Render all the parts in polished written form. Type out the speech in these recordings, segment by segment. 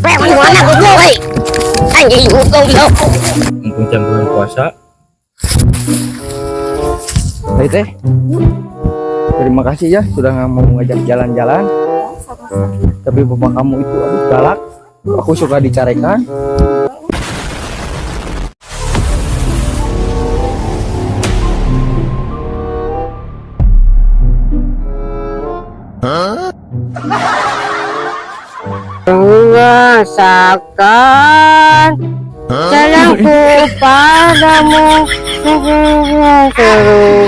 Mana goblok euy. Anjing goblok. Mumpung jam bulan puasa. Hai teh. Terima kasih ya sudah nggak mau ngajak jalan-jalan. Tapi bapak kamu itu aduh galak. Aku suka dicarekan. Rasakan sayangku padamu seru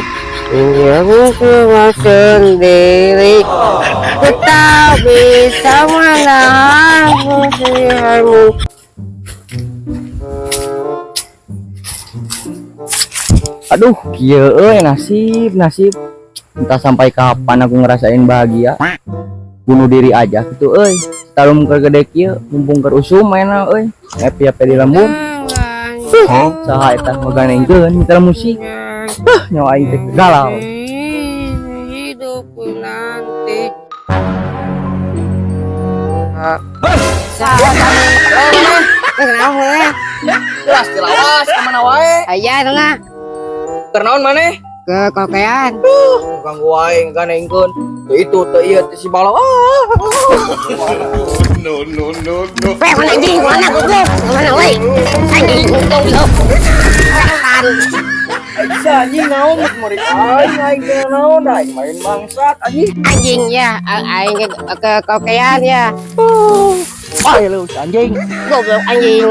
hingga sendiri, ku tak bisa menahan kesedihanmu. Aduh, kieu euy nasib, nasib. Entah sampai kapan aku ngerasain bahagia. Bunuh diri aja gitu euy. Talum keur gede kieu, mumpung keur usum mainna euy. Happy happy di lembur. Saha eta ngaganengkeun nyetel musik. Huh, nyawa aing teh galau. Hidupku nanti. Kenapa? Jelas dilawas kemana wae? Aya tengah. Keur naon maneh? Ke kokean. Ganggu wae ngaganengkeun. Teu itu teu ieu teu si balo. Ah. No, no, no, no. Mana anjing, mana goblok, mana woi. Anjing goblok. Bisa anjing naon murid aing aing teh naon aing main bangsat anjing. Anjing ya, aing ke kokean ya. Ah lu anjing. Goblok anjing.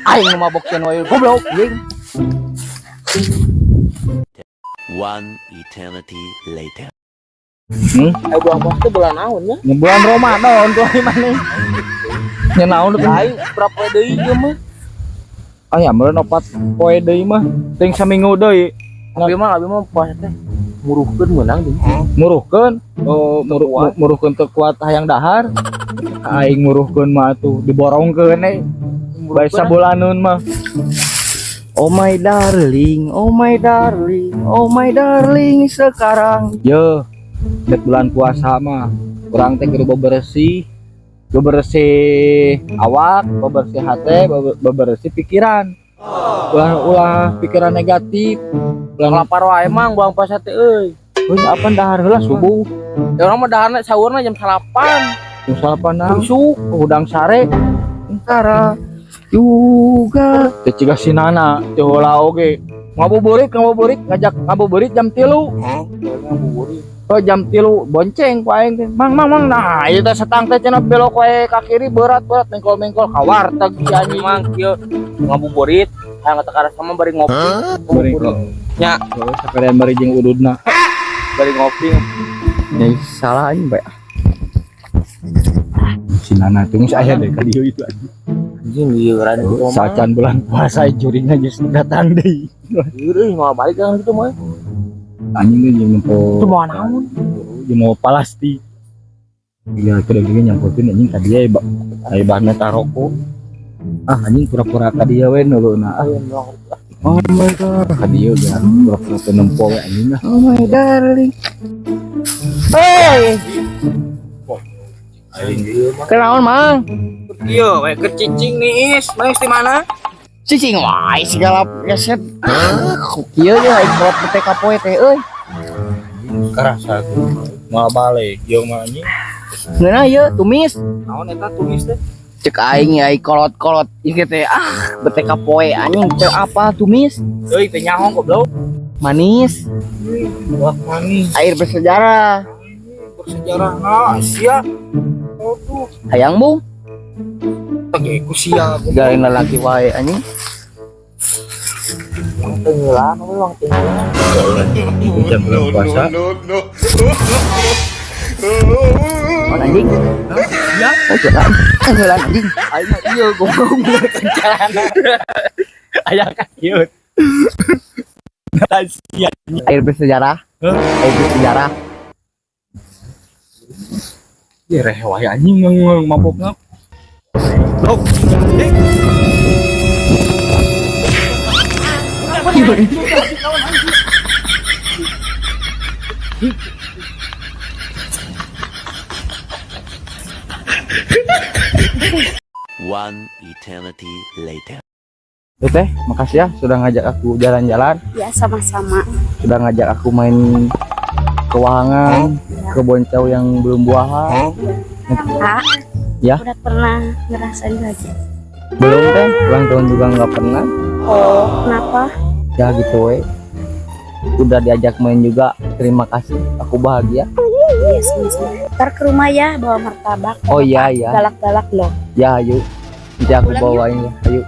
Aing nu mabok wae goblok anjing. One eternity later. Hmm? Ayo bulan puasa teh bulan naon nya? Bulan Ramadan tuh ai maneh. Nya naon tuh? Aing berapa deui ieu mah? Ah ya meureun 4 poe deui mah. Ting saminggu deui. Abi mah puasa teh muruhkeun meunang jeung. Muruhkeun. Oh, muruhkeun teu kuat hayang dahar. Aing muruhkeun mah atuh diborongkeun we. Bae sabulaneun mah. Oh my darling, oh my darling, oh my darling sekarang. Yo, dek bulan puasa mah urang teh kudu bebersih. Bebersih awak, bebersih hati, bebersih pikiran. Ulah ulah pikiran negatif. Ulah Lapar wae mang bulan puasa teh euy. Euy, apa dahar heula subuh. Ya urang mah daharna sahurna jam 8. Jam 8 Isuk. Udang sare. Sementara juga Teh ciga si Nana teh heula oge. Ngabuburit, ngabuburit, ngajak ngabuburit jam 3. Ngabuburit. Oh jam 3 bonceng ku aing teh. Mang mang mang nah ieu teh setang teh cenah belok wae ka kiri berat berat mengkol mengkol ka warteg si anjing. Mang kieu ngabuburit hayang teu karasa mah bari ngopi. Bari Nya. Oh, sakalian bari jeung ududna. Bari ngopi. Ya salah anjing bae. Si Nana tuh geus aya deh ka dieu itu anjing. Anjing lieuran itu mah. Sacan bulan puasa juringna geus datang deui. Lieur euy mau balik kan kitu mah. Anjing teh jeung nempo. Itu mau naon? Jeung mau palasti. Iya, kudu ge nyamperkeun anjing ka dieu aya bahanna taroko. Ah anjing pura-pura ka dieu we nuluna. Ah. Oh my god. Ka dieu ge pura-pura teu nempo we anjing lah. Oh my darling. Hey, Aing ieu mah. kenaon mang? Ieu we keur cicing nih is, Mang di mana? Cicing wae segala geset. Kieu ya aing kolot bete ka poe teh euy. Karasa tuh. Moal balik ieu mah anjing. Ngeunah ieu tumis. Naon eta tumis teh? Cek aing ya aing kolot-kolot ieu teh ah bete ka poe anjing teu apa tumis. Euy teh nyaho goblok. Manis, Wah manis. air bersejarah. Bersejarah nah sia. Aduh, Hayang bung, teh ku sia. gawe lalaki wae anjing. Wang tenggelam, wang tenggelam. Jam bulan No, puasa. no, no, Oh, anjing. Ya. Oh, jalan. Jalan anjing. Aing mah ieu goblok bener celana. Aya ka ieu. Sia. Air bersejarah. Hah? Air bersejarah. Ieu reh wae anjing mabokna. Blok. One eternity later. Tuh, Teh, makasih ya sudah ngajak aku jalan-jalan, Ya, sama-sama. Sudah ngajak aku main ke wahangan, ke boncau yang belum buahan. Kak. Ya? Udah pernah ngerasain bahagia? Belum, Teh, ulang tahun juga nggak pernah. Oh, kenapa? Ya gitu we. Udah diajak main juga, terima kasih. Aku bahagia. Iya, sama-sama. Ntar ke rumah ya, bawa martabak. Oh iya iya. Galak-galak loh. Ya ayo. Nanti aku Pulang yuk. Bawain ya. Ayo.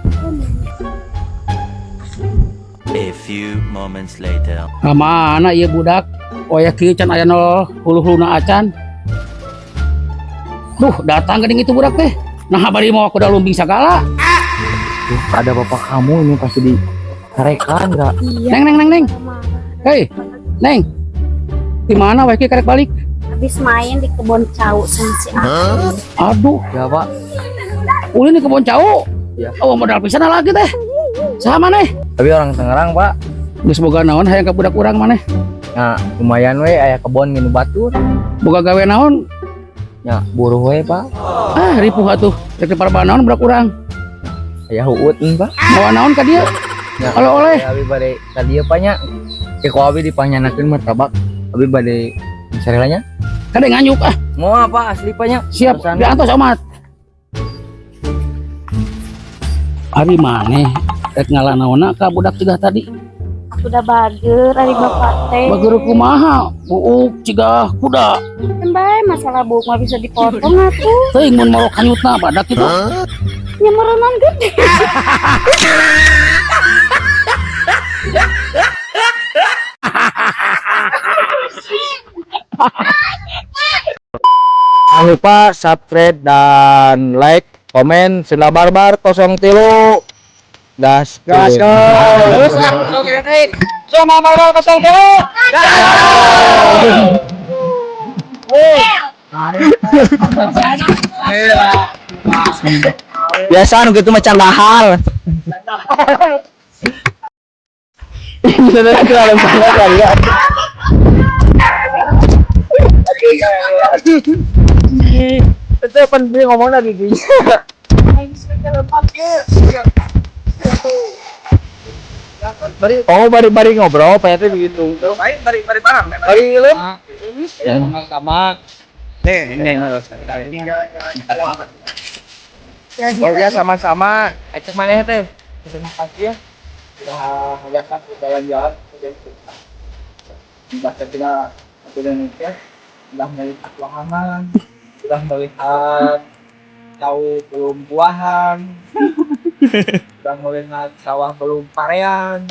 A few moments later. Ka mana ieu budak? Oya kieu can aya nol hulu-huluna acan. Duh, datang geuning itu budak teh. Nah, bari mau kuda lumping sagala. Tuh, ada bapak kamu ini pasti di karekan enggak? Iya. Neng, neng, neng, neng. Marah. Hei, neng. Di mana wae karek balik? Habis main di kebun cau sama si Aku. Aduh, Ya, Pak. Ulin di kebun cau. Iya. Oh, modal pisan lagi teh. Sama maneh? Tapi orang Tangerang, Pak. Geus boga naon hayang ka budak urang maneh? Nah, lumayan we aya kebon nginu batur. Boga gawe naon? Ya, buruh we, Pak. Ah, ripuh atuh. Rek diparabaan naon budak urang? Aya huut nih, Pak. Bawa naon ka dieu? Ya, Oleh-oleh. Abi bade tadi ya, Pak, nya. Ke ku abi dipanyandakeun martabak. Abi bade misalnya. Kade nganyuk ah. Mau apa asli, Pak, nya? Siap, Pesan. diantos omat. Ari maneh rek ngalah naonna ka budak cigah tadi? Aku udah bager ari bapak teh. Bager kumaha? Buuk cigah kuda. Kan bae masalah buuk mah bisa dipotong atuh. Teuing mun marok hanyutna badak kitu. Nya meureunan gede. Jangan lupa subscribe dan like, komen, Sila Barbar 03. Gas, gas, gas. Sama Barbar 03. Biasa nu gitu macam dahar. Sebenarnya terlalu banyak kali ya. Itu penting ngomong lagi gini. Oh, bari-bari ngobrol, Pak begitu. Bari bari bari barang. Bari lem. Sama. Nih, ini. Oh ya, sama-sama. Aceh mana teh? Terima kasih ya. Sudah ngajak aku jalan-jalan ke Bahasa tidak Indonesia. Sudah melihat wahangan, sudah melihat tahu belum buahan, sudah melihat sawah belum parean.